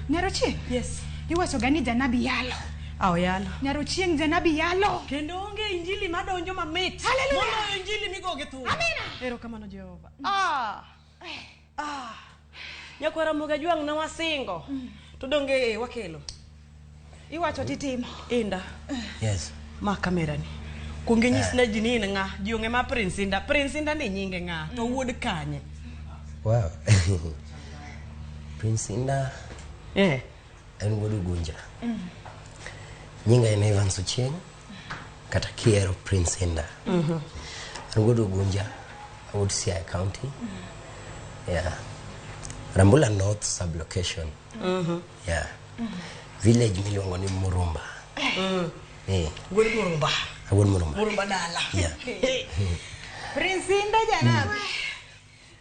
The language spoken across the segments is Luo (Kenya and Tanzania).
Nyarochieng'. Yes. Iwacho ga ni janabi yalo. Aoyalo. Nyarochieng' janabi yalo. Kendo onge injili madonjo mamit. Hallelujah. Moloyo injili migo gi thum. Amina. Erokamano Jehova. Ah. Ah. Nyakwara Ramogi Ajwang' ne wasingo. To donge wakelo. Iwacho titimo. Inda. Yes. Ma kamera ni. Kuong inyis ne ji ni in ng'a. Ji ong'e ma Prince Inda. Prince Inda ni nyinge ng'a? To wuod kanye? Wow. Prince Inda Eh. en wuod Ugunja. Nyinga en Evans Ochieng' kata kihero Prince Inda. An wuod Ugunja, wuod Siaya County. Yeah. Rambula North sub-location. Yeah. Village miluongo ni Murumba. Eh, Wuod Murumba. awuod Murumba. Murumba dala. Yeah. Prince Inda janabi.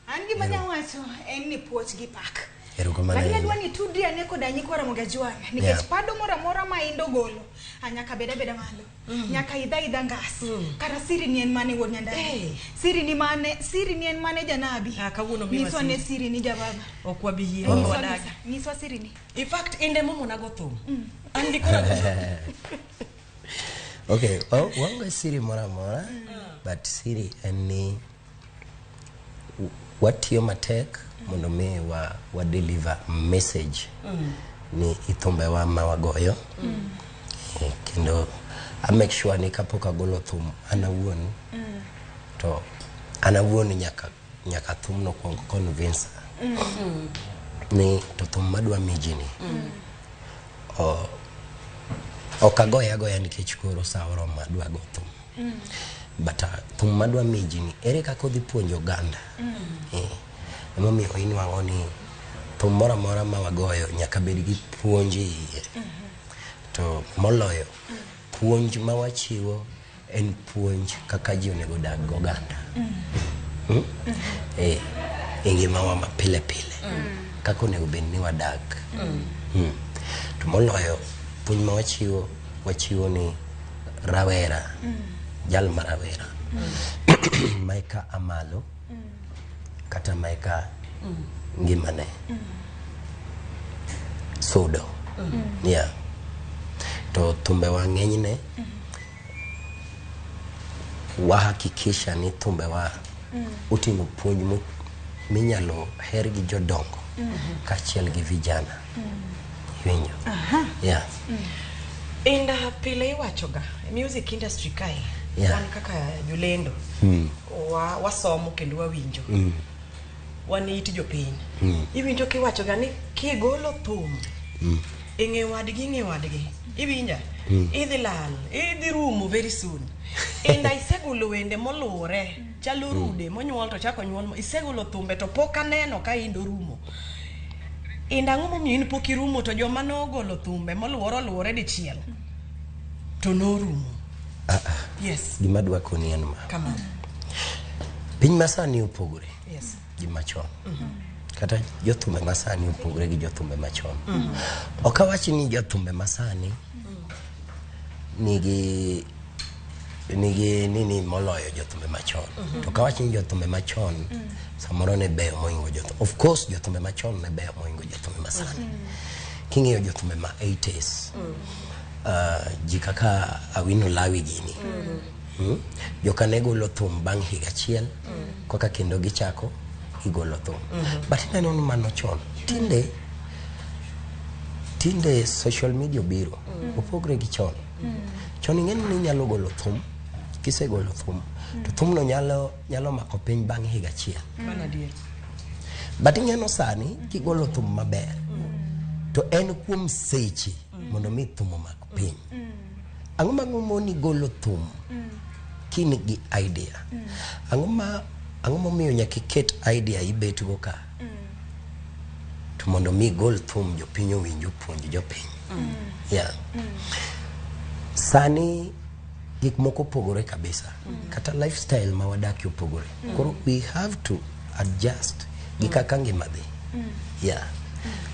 An gima nyawacho en ni puoch gi pak. Erokamano Lakini ahinya. adwa ni tudri ane koda nyikwa Ramogi Ajwang' nikech Yeah. pado moro amora ma Indo golo a nyaka bed abeda malo. Nyaka idha idha ngas. Kata siri ni en mane wuod Nyandani. Hey. Siri ni mane, siri ni en mane janabi. Ah, kawuono miwa Nyiswa ne siri. siri ni jababa. Ok wabi yie. Nyiswa Wadagi. nyisa, nyiswa siri ni. In fact, inde momona go thum. An gi kora Okay, waonge siri moro amora, but siri en ni watiyo matek mondo mi wa deliver message ni ithumbewa ma wagoyo. Kendo I make sure ni kapok agolo thum an awuon to an awuon nyaka thumno kuong convince ni to thum madwa mi ji ni ok agoye agoya nikech koro sa oromo adwa go thum but thum madwa mi ji ni ere kaka odhi puonjo oganda. Emomiyo inwang'o ni thum moro amora ma wagoyo nyaka bed gi puonj e iye. To moloyo puonj ma wachiwo en puonj kaka ji onego odag gi oganda. E ngimawa ma pile pile kaka onego bed ni wadak. To moloyo puonj ma wachiwo, wachiwo ni rawera, jal ma rawera ma eka amalo kata ma eka ngimane sudo. Yeah. To thumbewa ng'enyne wahakikisha ni thumbewa oting'o puonj minyalo her gi jodongo kaachiel gi vijana. Iwinjo? Yeah. Inda pile iwachoga e music industry kae. Wan kaka jolendo wasomo kendo wawinjo. Wan it jopiny. Iwinjo kiwachoga ni kigolo thum ing'e wadgi ing'e wadgi. Iwinja? Idhi lal, idhi rumo very soon. Inda isegolo wende moluwore chalo rude monyuol to chako nyuol isegolo thumbe to pok aneno ka Inda orumo. Inda ang'o momiyo in pok irumo to joma nogolo thumbe moluwore oluwore dichiel to norumo? Yes. Gima adwa koni en ma. Kamano. Piny masani opogore Yes. gi machon. Kata jothumbe masani opogore gi jothumbe machon. Ok awach ni jothumbe masani nigi nini moloyo jothumbe machon. To kawach ni jothumbe machon samoro ne beyo mohingo jothumbe. Of course jothumbe machon ne beyo mohingo jothumbe masani. King'iyo jothumbe ma 80s, ji kaka Awino Lawi gini. Joka ne golo thum bang' higa achiel, koka kendo gichako gigolo thum. But ineno ni mano chon. Tinde social media obiro, opogre gi chon. Chon ing'eni ni inyalo golo thum, kisegolo thum, to thumno nyalo mako piny bang' higa achiel. Mano adier. But ing'eno sani kigolo thum maber, to en kuom seche mondo mi thum omak piny. Ang'o ma moni golo thum kin gi idea? Ang'o momiyo nyaka iket idea ibet go ka? To mondo mi igol thum jopiny owinj opuonj jopiny. Yeah. Sani gik moko opogore kabisa. Kata lifestyle ma wadakie opogore. Koro we have to adjust gi kaka ngima dhi. Yeah.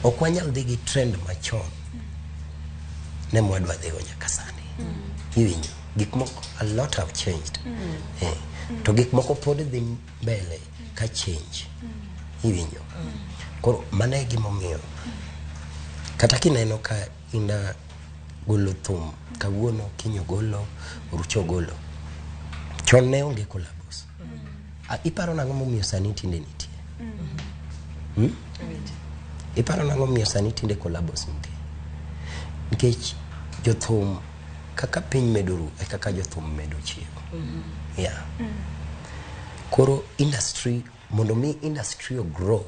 Ok wanyal dhi gi trend machon ne mwadwa dhigo nyaka sani. Iwinjo? Gik moko a lot have changed. To gik moko pod dhi mbele ka change. Iwinjo? Koro mano e gimomiyo Kata kineno ka Indah golo thum kawuono, kiny ogolo, orucho ogolo. Chon ne onge collabos. Iparo nang'o momiyo sani tinde nitie? Iparo nang'o momiyo sani tinde collabos nitie? Nikech jothum kaka piny medo ru e kaka jothum medo chiewo. Yeah. Koro industry, mondo mi industry o grow,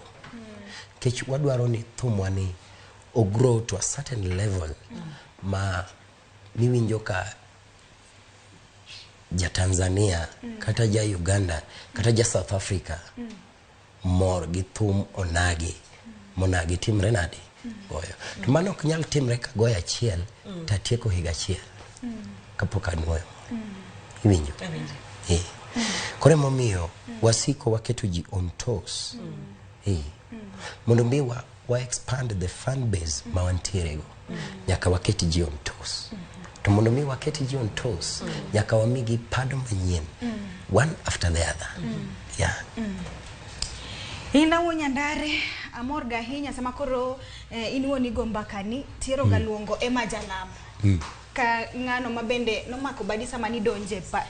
nikech wadwaro ni thumwa ni o grow to a certain level ma miwinjo ka ja Tanzania kata ja Uganda kata ja South Africa mor gi thum onagi monagi timre nade goyo. To mano ok nyal timre ka goyo achiel tatieko higa achiel kapok anuoyo. Iwinjo? Eh. Koro emomiyo wasiko waketo ji on toes. Eh. Mondo mi wa expand the fan base ma wantiere go, nyaka waket ji on toes. To mondo mi waket ji on toes, nyaka wamigi pado manyien one after the other. Yeah. Indah wuo Nyandare, amor ga ahinya sama koro in wuon igo mbakani, tiero ga luongo Emma Jalamo. Ka ng'ano ma bende nomako badi sama nidonje pa,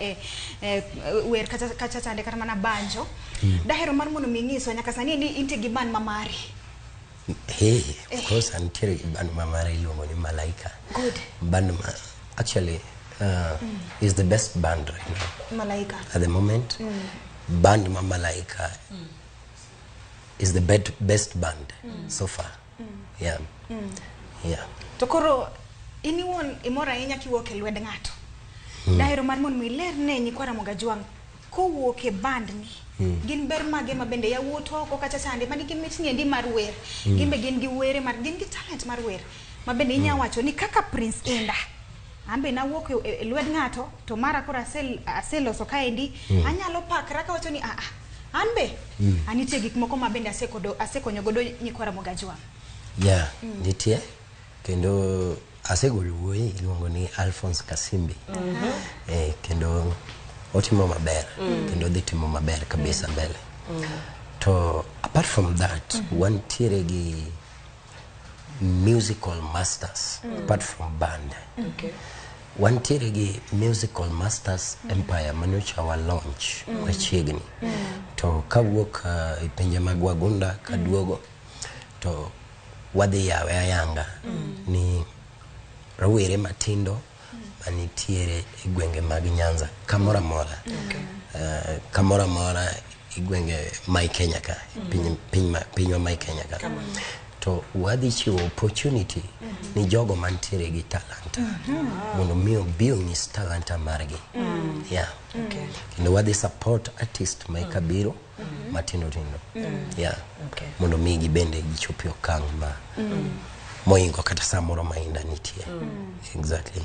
wer kacha chande kata mana banjo. Dahero mar mondo mi ing'iswa nyaka sani ni intie gi band ma mari. Hey, of course antiere gi band ma mara iluongo ni Malaika. Good. Band ma actually is the best band right now. Malaika. At the moment, band ma Malaika is the best band so far. Yeah. Yeah. To koro in iwuon imor ahinya kiwuok e lwed ng'ato. Dahero mar mondo mi iler ne nyikwa Ramogi Ajwang' kowuok e band ni. Gin ber mage ma bende yawuotwa oko kacha chande manigi mich ni endi mar wer. Gin be gin gi were mar gin gi talent mar wer. Ma bende inya wacho ni kaka Prince Indah. An be nawuok e lwet ng'ato to mara koro aseloso kaendi anyalo pakra kawacho ni an be anitie gik moko ma bende asekonyo godo nyikwa Ramogi Ajwang'. Yeah, nitie kendo asegolo wuoyi iluongo ni Alphonse Kasimbi. Kendo otimo maber kendo dhi timo maber kabisa mbele. To apart from that, wantiere gi musical masters apart from band. Wantiere gi musical masters empire manyocha wa launch machiegni. To kawuok e pinje mag wagunda kaduogo to wadhi yawe ayanga ni rawere matindo manitiere e gwenge mag Nyanza kamoro amora. Kamoro amora e gwenge ma i Kenya ka, pinywa ma i Kenya ka. To wadhi chiwo opportunity ni jogo mantiere gi talanta mondo mi obi onyis talanta margi. Yeah. Kendo wadhi support artist ma eka biro matindo tindo. Yeah. Mondo mi gibende gichop e okang' ma moingo kata samoro ma Indah nitie. Exactly.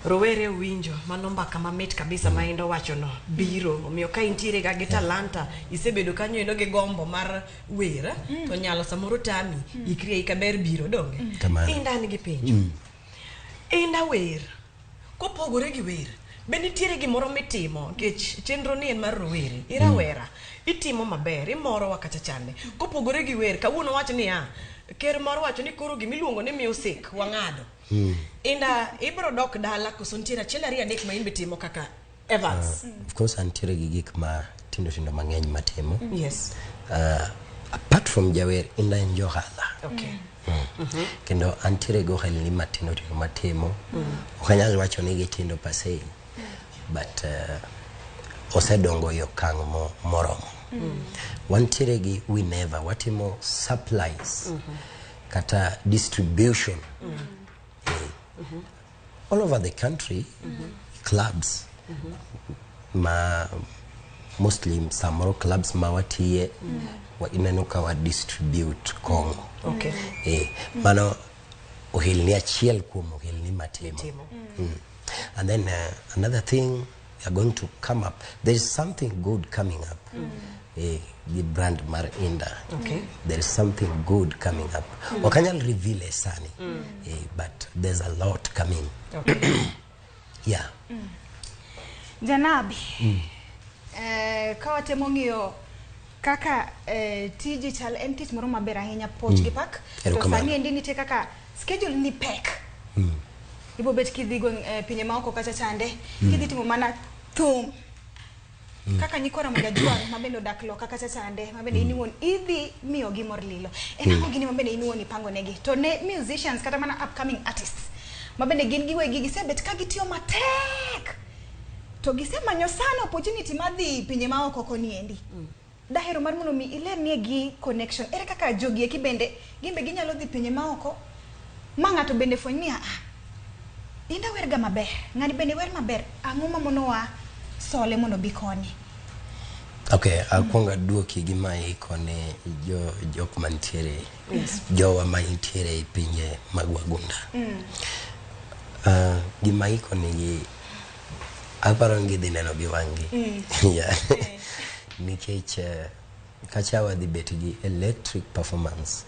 Rowere winjo mano mbaka mamit kabisa ma Indah owachono biro omiyo ka intiere ga gi talanta isebedo kanyo endo gi gombo mar wer to nyalo samoro tami ikri aika ber biro donge. Kamano. Indah nigi penjo. Indah wer kopogore gi wer be nitiere gimoro mitimo nikech chenro ni en mar rowere irawera itimo maber imorowa kacha chande kopogore gi wer kawuono wach niya ker mar wacho ni koro gimiluongo ni music wang'ado. Indah ibro dok dala koso nitiere achiel ariyo adek ma in be timo kaka Evans? Of course antiere gi gik ma tindo tindo mang'eny matimo. Yes. Apart from jawer, Indah en johala. Kendo antiere gi ohelni matindo tindo matimo. Ok anyal wacho ni gitindo per se, but osedongo e okang' moromo. Wantiere gi We Never, watimo supplies kata distribution all over the country, clubs ma mostly samoro clubs ma watiye ineno ka wa distribute kong'o. Mano ohelni achiel kuom ohelni matimo. And then another thing we are going to come up, there is something good coming up. The brand mar Indah. There is something good coming up. Ok anyal reveal e sani, but there's a lot coming. Yeah. Janabi. Ka watemo ng'iyo Kaka tiji chal en tich moro maber ahinya poch gi pak. To Erokamano. sani endi nitie kaka schedule ni pek. Ibo bet kidhi gweng' pinje maoko kacha chande. Kidhi timo mana thum. Kaka nyikwa Ramogi Ajwang' ma bende odak loka kacha chande, ma bende in iwuon idhi miyogi mor lilo. En ang'o gini ma bende in iwuon ipango negi? To ne musicians kata mana upcoming artists ma bende gin giwegi gisebet ka gitiyo matek. To gisemanyo sana opportunity mar dhi pinje maoko koni endi. Dahero mar mondo mi ilernie gi connection. Ere kaka jogi eki bende gin be ginyalo dhi pinje maoko ma ng'ato bende fweny ni ah, Inda wer ga maber, ng'ani bende wer maber, ang'o ma monowa sole mondo bi koni? Okay, akwongo aduoki gi maiko ne jo jok mantiere jowa mantiere e pinje mag wagunda. Gima iko nigi aparo ni gidhi neno gi wang'gi. Yeah. Nikech kacha wadhi bet gi electric performance.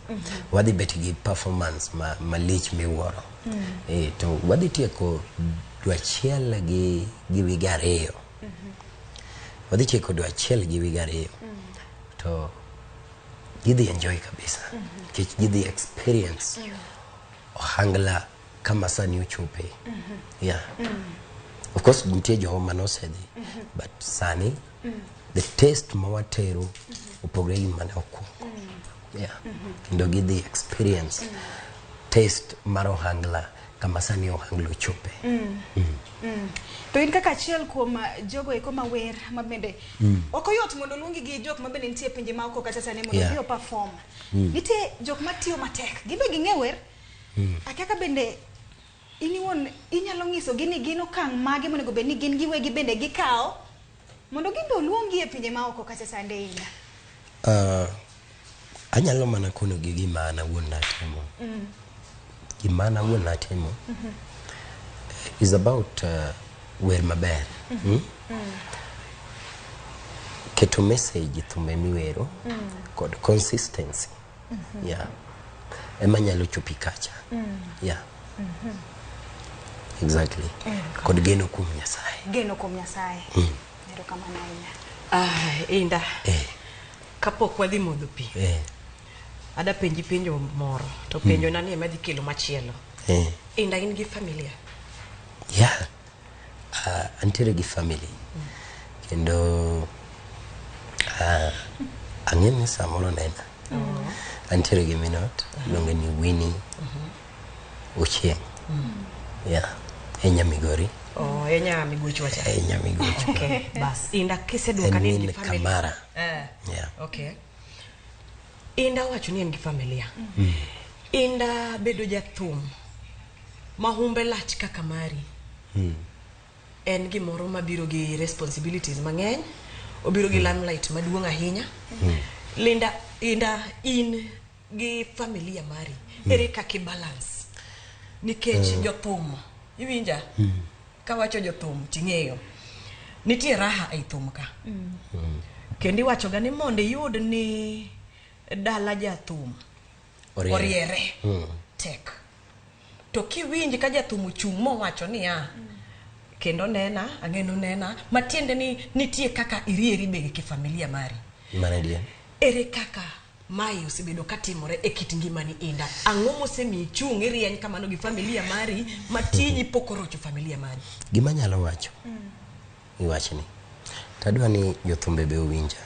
Wadhi bet gi performance ma malich miwuoro. To wadhi tieko dwe achiel gi wige ariyo. Wadhi tieko dwe achiel gi wige ariyo. To gidhi enjoy kabisa. Nikech gidhi experience ohangla kama sani ochope. Yeah. Of course nitie jogo manosedhi. But sani the taste ma watero opogore gi mane okwongo. Yeah. Kendo gidhi experience taste mar ohangla kama sani ohangla ochope. To in kaka achiel kuom jogo eko mawer ma bende ok oyot mondo oluongi gi jok ma bende nitie e pinje maoko kacha sani mondo obi o perform. Nitie jok matiyo matek, gin be ging'e wer. Akia ka bende in iwuon inyalo nyisogi ni gin okang' mage monego bed ni gin giwegi bende gikawo mondo gin be oluongi e pinje maoko kacha sande Inda. Anyalo mana konogi gima an awuon natimo. Gima an awuon natimo is about wer maber. Keto message e thumbe miwero kod consistency. Yeah. Ema nyalo chopi kacha. Yeah. Exactly. Kod geno kuom Nyasaye. Geno kuom Nyasaye. Erokamano ahinya. Ah, Inda. Kapok wadhi modho pi, ada penji penjo moro, to penjo na ni ema dhi kelo machielo. Inda, in gi familia? Yeah. Antiere gi family. Kendo ang'e ni samoro nena. Antiere gi minot, iluonge ni Winnie Ochieng. Yeah. E Nyamigori. Oh, e nya migochwa cha. E Nyamigochwa. Okay, bas. Inda kiseduoka En ni in gi min familia. Kamara. Yeah. Okay. Inda wacho ni en gi familia. Inda bedo jathum ma humbe lach kaka mari. En gimoro mabiro gi responsibilities mang'eny, obiro gi limelight maduong' ahinya. Linda, Inda in gi familia mari, ere kaka i balance? Nikech jothum, iwinja? Kawacho jothum ting'eyo. Nitie raha ei thum ka. Kendo iwacho ga ni mondo iyud ni dala jathum Oriere. oriere tek. To kiwinj ka jathum ochung' mowacho niya, kendo nena, ang'e nonena, matiende ni nitie kaka irieri be gi familia mari. Mano adier. Ere kaka mae osebedo katimore e kit ngimani Inda? Ang'o mosemiyo ichung' irieny kamano gi familia mari ma tiji pok orocho familia mari? Gima anyalo wacho i wachni, tadwa ni jothumbe be owinja.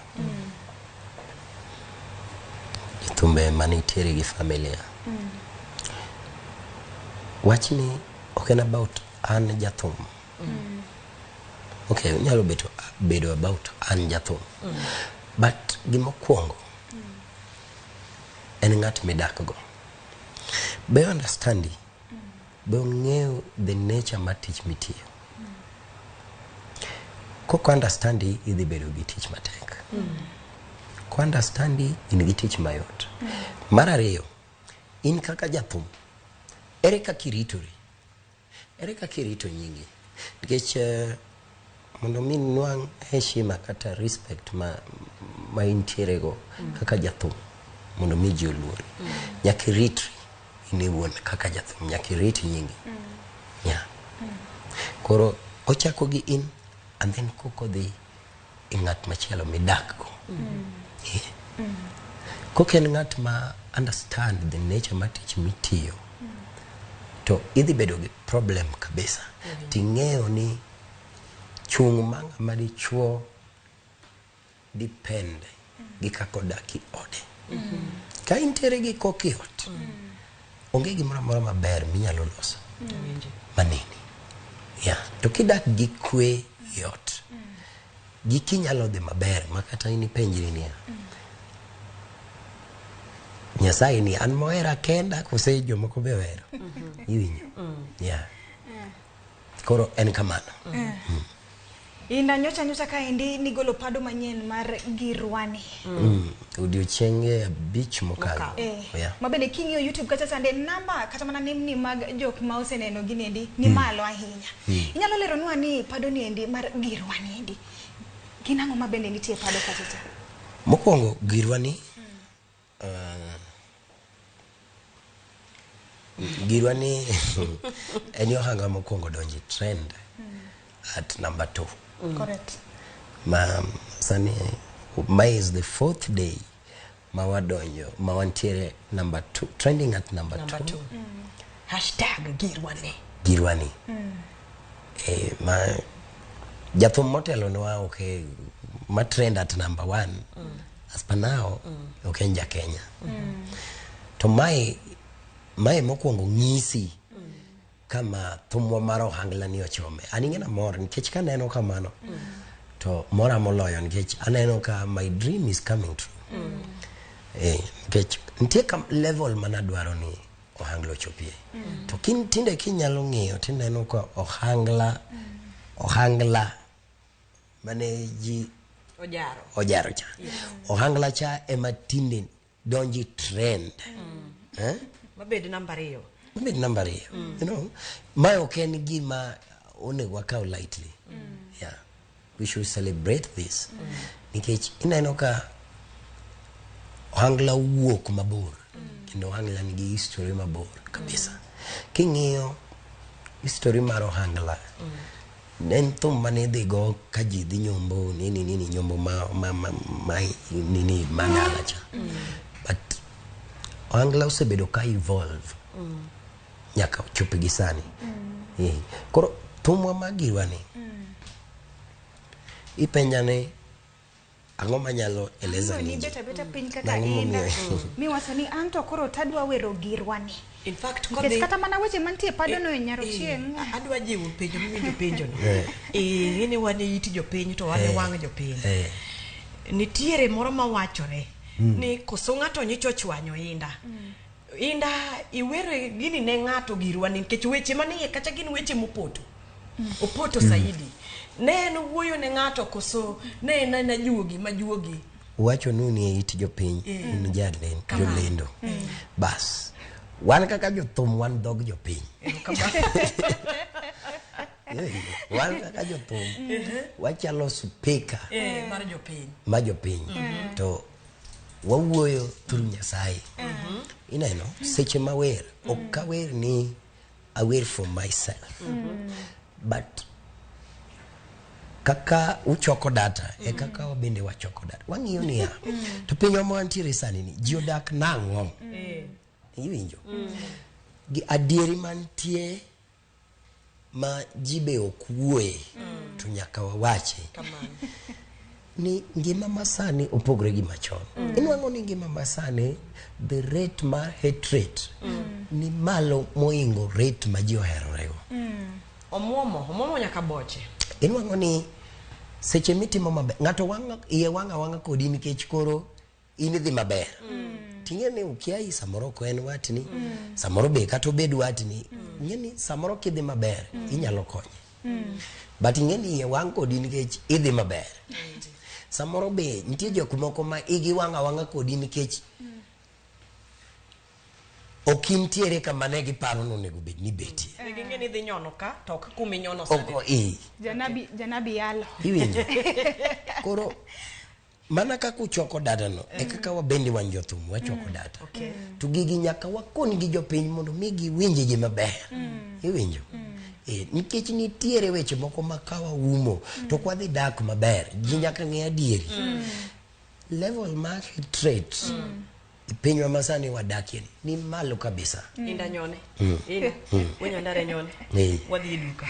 Jothumbe manitiere gi familia. Wachni ok en about an jathum. Okay, onyalo bedo about an jathum. But gimokwongo en ng'at midak go. Be understandi? Be ong'eyo the nature mar tich mitiyo? Kok understandi, idhi bedo gi tich matek. Ko understandi, in gi tich mayot. Mar ariyo, in kaka jathum, ere kaka iritori? Ere kaka irito nyingi? Nikech mondo mi nwang' heshima kata respect ma intiere go kaka jathum, mondo mi ji oluori, nyaka iritri in iwuon kaka jathum, nyaka irit nyingi. Yeah. Koro ochako gi in and then kokodhi e ng'at machielo midak go. Kok en ng'at ma understand the nature mar tich mitiyo, to idhi bedo gi problem kabisa. Ting'eyo ni chung' ma ng'ama dichuo depend gi kaka odak e ode. Ka intiere gi koko e ot, onge gimoro amora maber minyalo loso maneni. Yeah. To kidak gi kwe e ot, giki nyalo dhi maber ma kata in ipenjri niya, Nyasaye ni an mohera kenda kose jomoko be ohero? Iwinjo? Yeah. Koro en kamano. Inda nyocha nyocha kaendi nigolo pado manyien mar Girwani. Odiochienge 5 mokalo. Yeah. Ma bende king'iyo YouTube kacha chande namba kata mana nembni mag jok ma oseneno gini endi ni malo ahinya. Inyalo leronwa ni pado ni endi mar Girwani endi. Gin ang'o ma bende nitie e pado kacha cha? Mokwongo Girwani Girwani en ohanga mokwongo donjo e trend at number 2. Correct. Ma sani May is the 4th day ma wadonjo ma wantiere number 2, trending at number 2. Hashtag Girwani. Girwani. Ma jathum motelonwa ok ma trend at number 1 as per now ok en ja Kenya. To mae mokwongo ng'isi kama thumwa mar ohangla ni ochome. An ing'e na mor nikech kaneno kamano to mora moloyo nikech aneno ka my dream is coming true. Nikech nitie kam level manadwaro ni ohangla ochopie. To tinde kinyalo ng'iyo tineno ka ohangla mane ji ojaro cha. Ohangla cha ema tinde donji trend. Mabed namba 2. Mabed namba 2. You know, mae ok en gima onego wakaw lightly. Yeah. We should celebrate this. Nikech ineno ka ohangla wuok mabor. Kendo ohangla nigi history mabor kabisa. King'iyo history mar ohangla, ne en thum mane idhi go ka ji dhi nyombo nini nini nyombo ma nini madala cha. But ohangla osebedo ka evolve nyaka ochop gi sani. Koro thumwa mar Girwani, ipenja ni ang'o manyalo eleza ni ji? Beta beta piny kaka inda. Miwacho ni anto koro tadwa wero Girwani. In fact, kodhi kata mana weche mantie pado no e nyaro chieng'. Adwa jiwo penjo miwinjo penjo no. Ng'eni wan e it jopiny to wan e wang' jopiny. Nitiere moro mawachore ni koso ng'ato nyicho chwanyo Inda. Inda iwere gini ne ng'ato Girwani nikech weche manie kacha gin weche mopoto. Opoto saidi. Ne en wuoyo ne ng'ato koso ne en ana juogi ma juogi. Wacho nu ni e it jopiny un jolendo. Bas. Wan kaka jothum wan dhog jopiny. Wan kaka jothum wachalo speaker mar jopiny. Ma jopiny. To wawuoyo through Nyasaye. Ineno seche mawer ok awer ni awer for myself. But kaka uchoko data e kaka wabende wachoko data. Wang'iyo niya to pinywa ma wantiere sani ni ji odak nang'o? Iwinjo? Gi adieri mantie ma ji be ok wuoye to nyaka wawache. Ni ngima masani opogore gi machon. Inwang'o ni ngima masani the rate mar hatred ni malo moingo rate ma ji oherorego. Omuomo nyaka boche. Inwang'o ni seche mitimo maber ng'ato wang' iye wang' awang'a kodi nikech koro in idhi maber. Ting'e ni ukiai samoro ok en watni, samoro be kata obed watni, ing'e ni samoro kidhi maber inyalo konye. But ing'e ni iye wang' kodi nikech idhi maber. Samoro be nitie jok moko ma igi wang' awang'a kodi nikech ok intiere kama ne giparo ni onego bed ni betie. Ne ging'e ni idhi nyono ka to ok kuma inyono sani. Ok, Janabi yalo. Iwinjo? Koro mana kaka uchoko data no, e kaka wabende wan jothum wachoko data. To gigi nyaka wakon gi jopiny mondo mi giwinj gi maber. Iwinjo? Nikech nitiere weche moko ma ka waumo to ok wadhi dak maber. Ji nyaka ng'e adieri. Level mar hit rate e pinywa masani wadakie ni malo kabisa. Inda nyone. Inda. Wenyandare nyone. Wadhi e duka.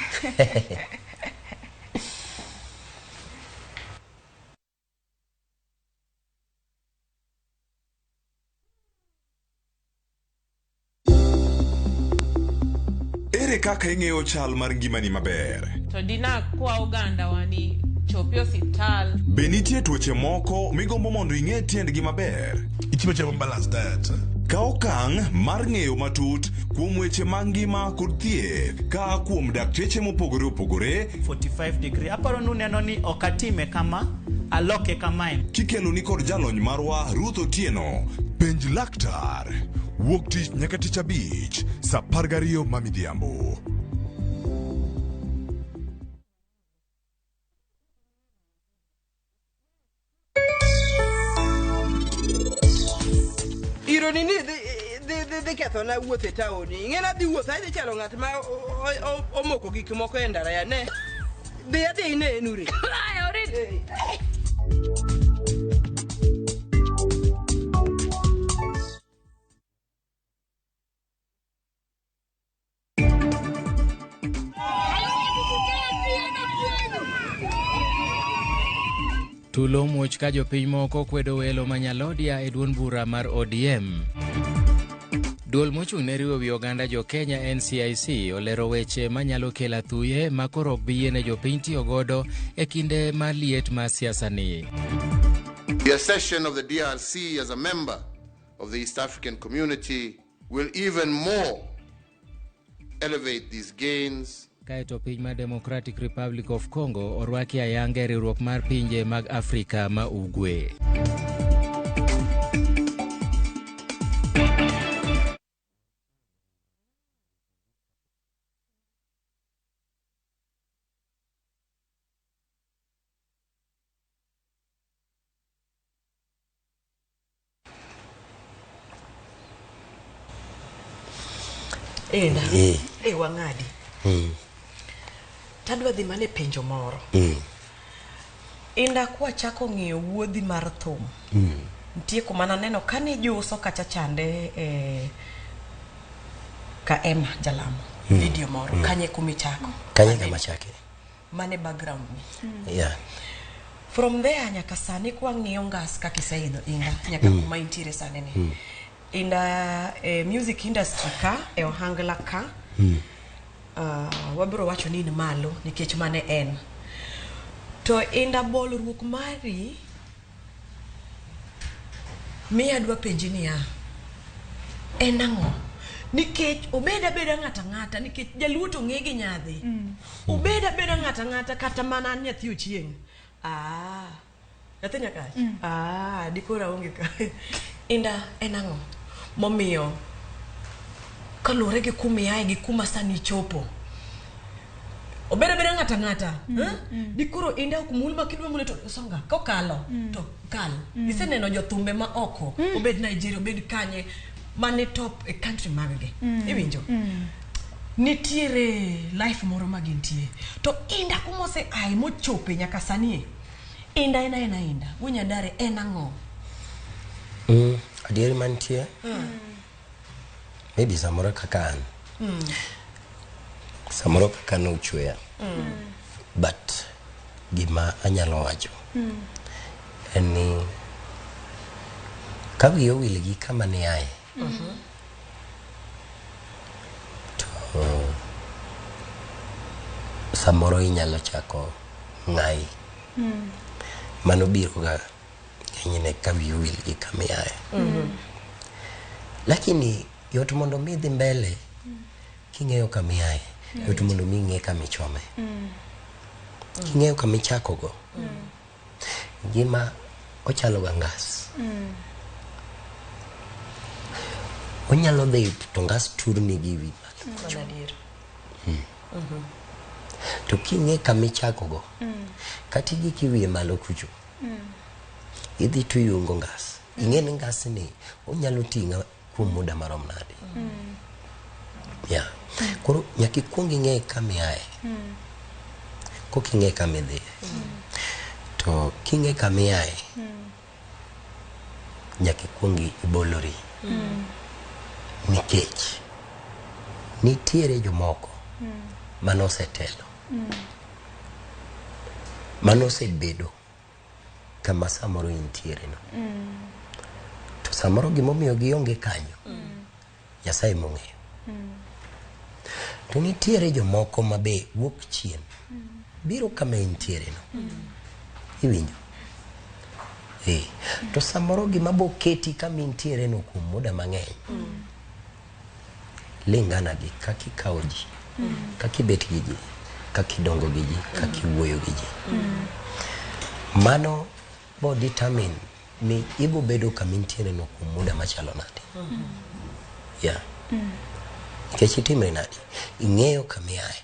Ere kaka ing'eyo chal mar ngimani maber? To dina kwa oganda wa ni chopi osiptal. Be nitie tuoche moko migombo mondo ing'e tiendgi maber? Ichiemo chiemo balanced diet. Eh? Kaw okang' mar ng'eyo matut kuom weche mag ngima kod thieth ka kuom dakteche mopogore opogore 45 degree. Aparo ni uneno ni ok atime kama, aloke kamae. Kikeloni kod jalony marwa Ruth Otieno. Penj laktar. Wuok tich nyaka tich abich saa 12 ma midhiambo. Ironi ni dhi kethona wuoth e taon. Ing'e nadhi wuoth adhi chalo ng'at ma omoko gik moko e ndara ya ne. Dhi adhi ine enure. Aya, orit. Tulo muoch ka jopiny moko kwedo welo ma Nyalodia e duond bura mar ODM. Duol mochung' ne riwo wi oganda jo Kenya NCIC olero weche manyalo kelo athuye ma koro ok bi yiene jopiny tiyo godo e kinde mar liet mar siasa ni. The accession of the DRC as a member of the East African community will even more elevate these gains. Kaeto piny mar Democratic Republic of Congo orwaki ayanga e riwruok mar pinje mag Afrika ma Ugwe. Enda. E wang'adi. Tadwa dhi mana e penjo moro. Inda kwachako ng'iyo wuodhi mar thum. Nitie kuma naneno kane jiuso kacha chande ka Emma Jalamo. Video moro. Kanye kumichako. Kanye kama chake. Mane background ni. Yeah. From there nyaka sani kwang'iyo ngas kaka iseidho Inda nyaka kuma intiere sani ni. Inda music industry ka e ohangla ka. Wabiro wacho ni in malo nikech mane en. To Inda bolruok mari miya adwa penji niya, en ang'o? Nikech obed abeda ng'ata ng'ata, nikech jaluo to ng'e gi nyadhi. Obed abeda ng'ata ng'ata kata mana an nyathi Ochieng'. Nyathi Nyakach. Dikoro aonge ka. Inda en ang'o? Momiyo kaluwore gi kuma iaye gi kuma sani ichopo. Obed abeda ng'ata ng'ata. Dikoro Inda ok mul ma kidwa mule to songa kokalo to kal. Iseneno jothumbe ma oko, obed Nigeria, obed kanye, mane top e country mag-gi. Iwinjo? Nitiere life moro ma gintie. To Inda kuma ose ae mochope nyaka sani e. Inda en aena Inda. Wunyandare en ang'o? Adieri mantie. Maybe samoro kaka an. Samoro kaka nochweya. But gima anyalo wacho en ni ka wiyi owil gi kama ne aye, to samoro inyalo chako ng'ayi. Mano biro ga ng'enyne ka wiyi owil gi kama iaye. Lakini yot mondo mi idhi mbele king'eyo kama iaye, yot mondo mi ing'e kama ichome. King'eyo kama ichakogo, ngima ochalo ga ngas. Onyalo dhi to ngas turni gi wi malo. To king'e kama ichakogo, kata igik iwiye malo kucho, idhi to iungo ngas. Ing'e ni ngas ni onyalo ting'a kuom muda marom nade. Yeah. Koro nyaka ikuong ing'e kama iaye. Koka ing'e kama idhiye. To king'e kama iaye, Nyaka ikuong ibolori. Nikech nitiere jomoko manosetelo. Manosebedo kama samoro intiere no. To samoro gimomiyo gionge kanyo, Nyasaye mong'eyo. To nitiere jomoko ma be wuok chien. Biro kama intiere no. Iwinjo? Eh. To samoro gima bo keti kama intiere no kuom muda mang'eny. Lingana gi kaka ikawo ji, kaka ibet gi ji, kaka idongo gi ji, kaka iwuoyo gi ji. Mano bo determine ni ibo bedo kama intiere no kuom muda machalo nade. Yeah. Nikech itimri nade? Ing'eyo kama iaye.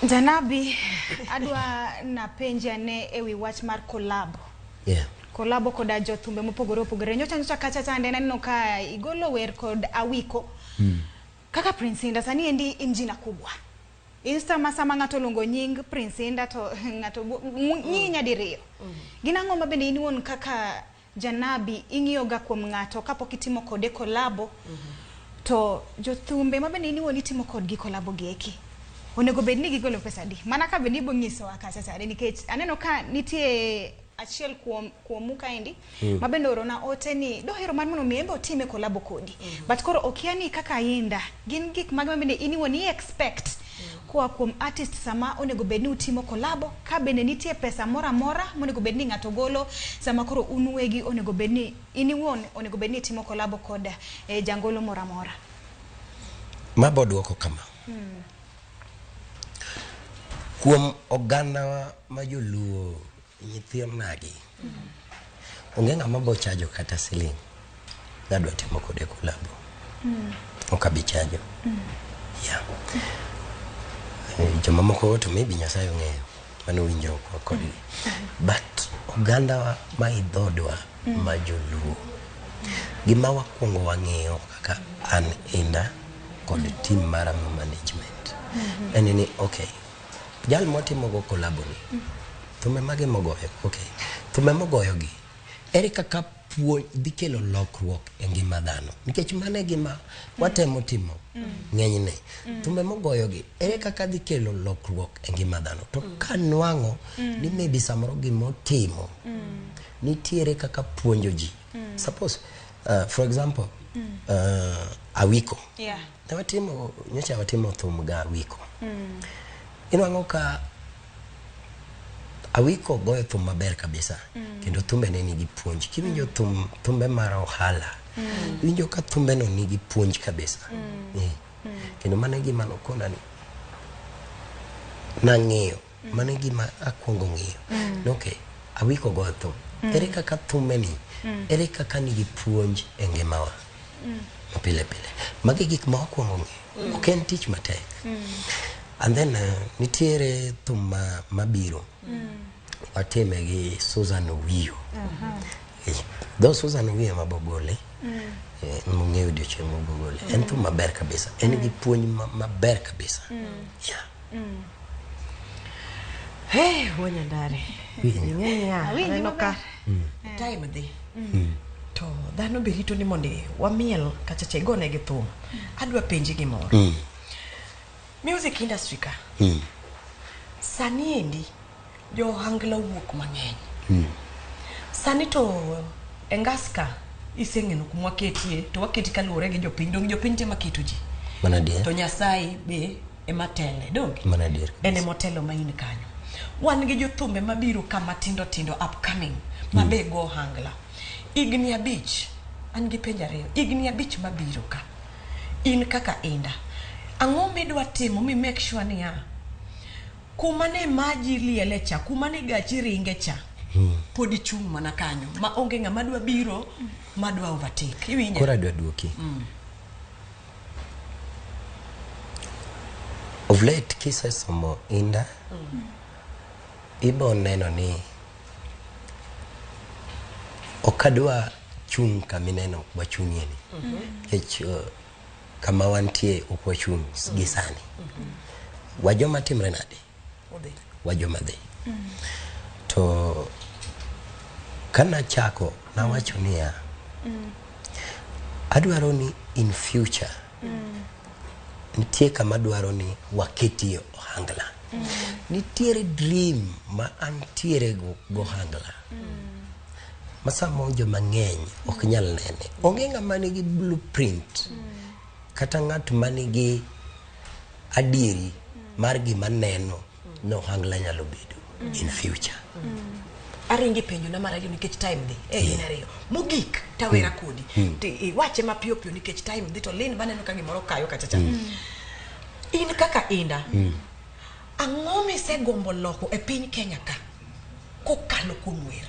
Janabi, adwa napenji ane ewi wach mar kolabo. Yeah. Kolabo koda jothumbe mopogore opogore. Nyocha nyocha kacha chande naneno ka igolo wer kod Awiko. Kaka Prince Indah, sani endi in jina kubwa. Insta ma sama ng'ato oluongo nying Prince Indah to ng'ato ng'iyi nyadiriyo. Gin ang'o ma bende in iwuon kaka janabi ing'iyo ga kuom ng'ato kapok itimo kode kolabo? To jothumbe ma bende in iwuon itimo kodgi kolabo gi eki, onego bed ni gigolo pesa adi? Mana ka bende ibo nyisowa kacha chande, nikech aneno ka nitie achiel kuom kuomu kaendi ma bende oorona ote ni dohero mar mondo mi en be otime kolabo kodi. But koro okia ni kaka Indah, gin gik mage ma bende in iwuon i expect koa kuom artist sama onego bed ni utimo kolabo, ka bende nitie pesa moro amora monego bed ni ng'ato golo sama koro un uwegi onego bed ni in iwuon onego bed ni itimo kolabo kod jangolo moro amora. Mabo duoko kama. Kuom oganda ma joluo nyithi onagi, onge ng'ama bo chajo kata siling' nadwa timo kode kolabo. Ok abi chajo. Yeah. Jomamoko to maybe Nyasaye ong'eyo mano winjruok kodgi. But oganda ma idhodwa ma joluo, gima wakwongo wang'iyo kaka an Indah kod team mara ma management en ni okay, jal mwatimo go kolabo ni, thumbe mage mogoyo, okay, thumbe mogoyo gi ere kaka puonj dhi kelo lokruok e ngima dhano, nikech mano e gima watemo timo ng'enyne. Thumbe mogoyo gi ere kaka dhi kelo lokruok e ngima dhano, to ka nwang'o ni maybe samoro gimotimo nitiere kaka puonjo ji. Suppose for example, Awiko. Ne watimo nyocha watimo thum ga Awiko. Inwang'o ka Awiko goyo thum maber kabisa, kendo thumbe ne nigi puonj. Kiwinjo thum thumbe mar ohala, iwinjo ka thumbe no nigi puonj kabisa. Kendo mano e gima nokona ni nang'iyo, mano e gima akwongo ng'iyo. Ni okay, Awiko goyo thum. Ere kaka thumbe ni, ere kaka nigi puonj e ngimawa mapile pile. Magi gik ma wakwongo ng'iyo. Ok en tich matek. And then nitiere thum mabiro. Watime gi Susan Owiyo. Though Susan Owiyo ema bogole, mong'eyo odiochieng' mobogole. En thum maber kabisa. En gi puonj maber kabisa. Yeah. Hey, Wanyandare. Ing'e Awinji aneno ka maber. time dhi. To dhano be rito ni mondo wamiel kacha cha igonegi thum. Adwa penji gimoro. Music industry ka. Sani endi jo ohangla wuok mang'eny. Sani to e ngas ka iseng'eno kuma waketie to waketi kaluwore gi jopiny. Dong jopiny te maketo ji. Mana adier. To Nyasaye be ema tele, donge? Mana adier. En emotelo ma in kanyo. Wan gi jothumbe mabiro ka matindo tindo upcoming ma be go ohangla. Higni 5, an gi penjo 2. Higni 5 mabiro ka, in kaka Indah, ang'o midwa timo mi make sure niya, kuma ne maji liele cha, kuma ne gachi ringe cha, pod ichung' mana kanyo, ma onge ng'ama dwa biro, madwa overtake. Iwinja? Koro adwa duoki. Of late kisesomo Indah, ibo neno ni ok adwa chung' kamineno wachung'ie ni. Nikech kama wantie ok wachung' gi sani. Wajoma timre nade? Odhi. Wajoma dhi. To Kanachako nawacho niya, adwaro ni in future nitie kama dwaro ni waketie ohangla. Nitiere dream ma antiere go gohangla ma samoro joma ng'eny ok nyal nene. Onge ng'ama nigi blueprint kata ng'at manigi adieri mar gima neno ni ohangla nyalo bedo in future. Aringi penjo na mar ariyo nikech time dhi. Eh, gin ariyo. Mogik tawera kodi. To iwache mapiyo piyo nikech time dhi to Lin baneno ka gimoro kayo kacha cha. In kaka Indah, ang'o misegombo loko e piny Kenya ka kokalo kuom wer?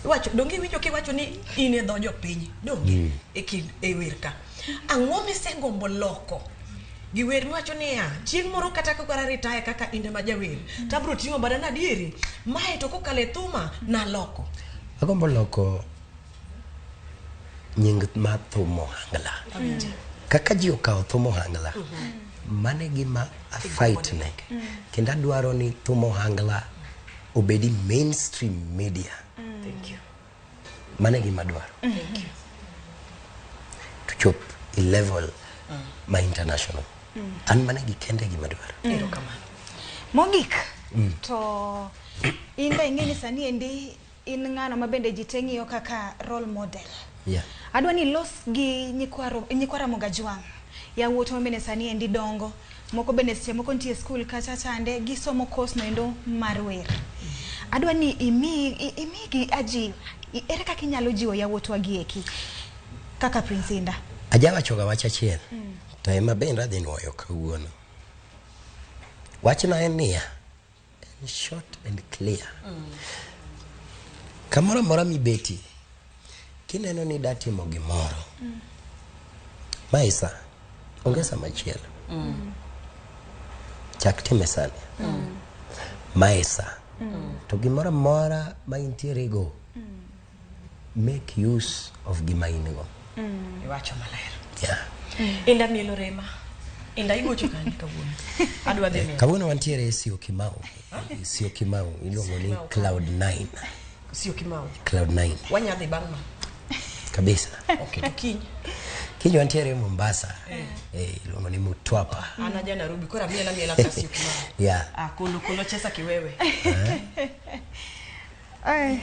Iwacho, donge iwinjo kiwacho ni in e dho jopiny, donge? E kind e wer ka. Ang'o misegombo loko gi wer miwacho niya, chieng' moro kata ka retire kaka Indah ma jawer, to abiro ting'o bada na adieri, mae to kokalo e thuma naloko. Agombo loko nying mar thum ohangla. Kaka ji okawo thum ohangla, mano e gima a fight ne. Kendo adwaro ni thum ohangla obedi mainstream media. Thank you. Mano e gima adwaro. Thank you. To chop e level ma international. An mano e gi kende gima adwaro. Erokamano. Mogik, to in be ing'e ni sani endi in ng'ano ma bende ji te ng'iyo kaka role model. Yeah. Adwa ni ilos gi nyikwa Ramogi Ajwang', yawuotwa ma bende sani endi dongo, moko bende seche moko nitie e skul kacha chande, gisomo course no endo mar wer. Adwa ni imigi ajiwa. Ere kaka inyalo jiwo yawuotwa gi eki kaka Prince Indah? Ajawachoga wach achiel, to ema bende adhi nuoyo kawuono. Wachna en niya, en short and clear. Kamoro amora mibetie, kineno ni ida timo gimoro, mae sa, onge sa machielo. Chak time sani. Mae sa. To gimoro amora ma intiere go, make use of gima in go. Iwacho maler. Yeah. Indah mielo rema. Indah igocho kanye kawuono? Adwa dhi mielo. Kawuono wantiere Syokimau. Syokimau iluongo ni Cloud 9. Syokimau. Cloud 9 Wanya dhi bang' ma. kabisa. Okay, to kiny. Kiny wantiere Mombasa. Eh, iluongo ni Mtwapa. An aja Nairobi, koro amiela miela ka Syokimau. Yeah. Ah, kolo kolo chesa kiwewe. Ay.